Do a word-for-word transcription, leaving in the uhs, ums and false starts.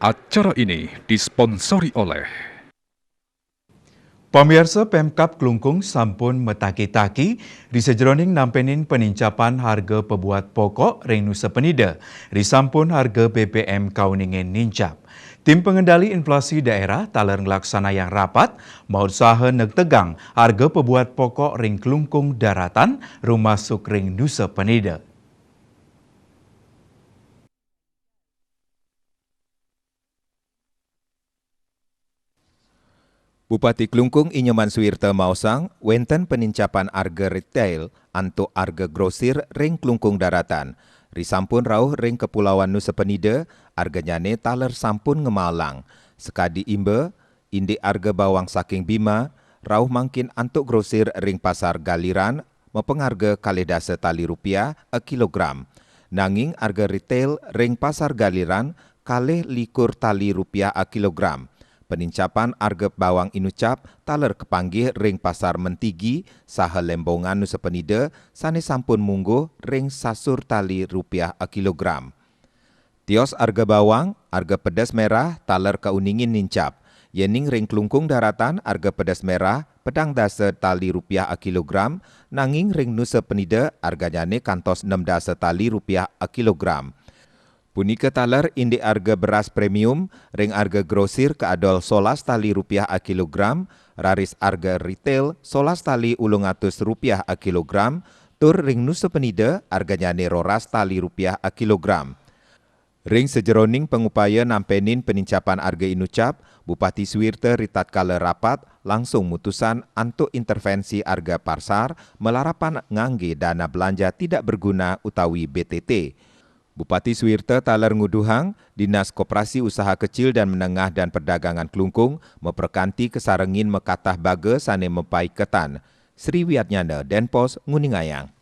Acara ini disponsori oleh Pamiarsa, Pemkab Klungkung sampun mataki-taki ri sajeroning nampenin penincapan harga pabuat pokok ring Nusa Penida, ri sampun harga B B M kauningin nincap. Tim Pengendali Inflasi Daerah taler nglaksanayang rapat, mautsaha negtegang harga pabuat pokok ring Klungkung Daratan, rumasuk ring Nusa Penida. Bupati Klungkung I Nyoman Suwirta maosang, wenten penincapan arga retail antuk arga grosir ring Klungkung Daratan. Ri sampun rauh ring Kepulauan Nusa Penida, arganyane taler sampun ngemalang. Sakadi imba, indik arga bawang saking Bima, rauh mangkin antuk grosir ring Pasar Galiran, mapangarga kalih dasa tali rupiah a kilogram. Nanging arga retail ring Pasar Galiran kalih likur tali rupiah a kilogram. Penincapan arga bawang inucap taler kapanggih ring Pasar Mentigi saha Lembongan Nusa Penida sane sampun mungguh ring sasur tali rupiah a kilogram. Tios arga bawang, arga pedes merah taler kauningin nincap. Yening ring Klungkung Daratan arga pedes merah pedang dasa tali rupiah a kilogram, nanging ring Nusa Penida arganyane kantos nem dasa tali rupiah a kilogram. Punika taler indik arga beras premium ring arga grosir kaadol solas tali rupiah a kilogram, raris arga retail solas tali ulung atus rupiah a kilogram, tur ring Nusa Penida arganyane roras tali rupiah a kilogram. Ring sajeroning pangupaya nampenin penincapan arga inucap, Bupati Suwirta ritatkala rapat langsung mutusan antuk intervensi arga pasar malarapan ngangge dana belanja tidak berguna utawi B T T. Bupati Suwirta taler nguduhang Dinas Koperasi Usaha Kecil dan Menengah dan Perdagangan Klungkung maprakanti kasarengin makatah baga sane mapaiketan. Sri Wiatnyana, Denpos, nguningayang.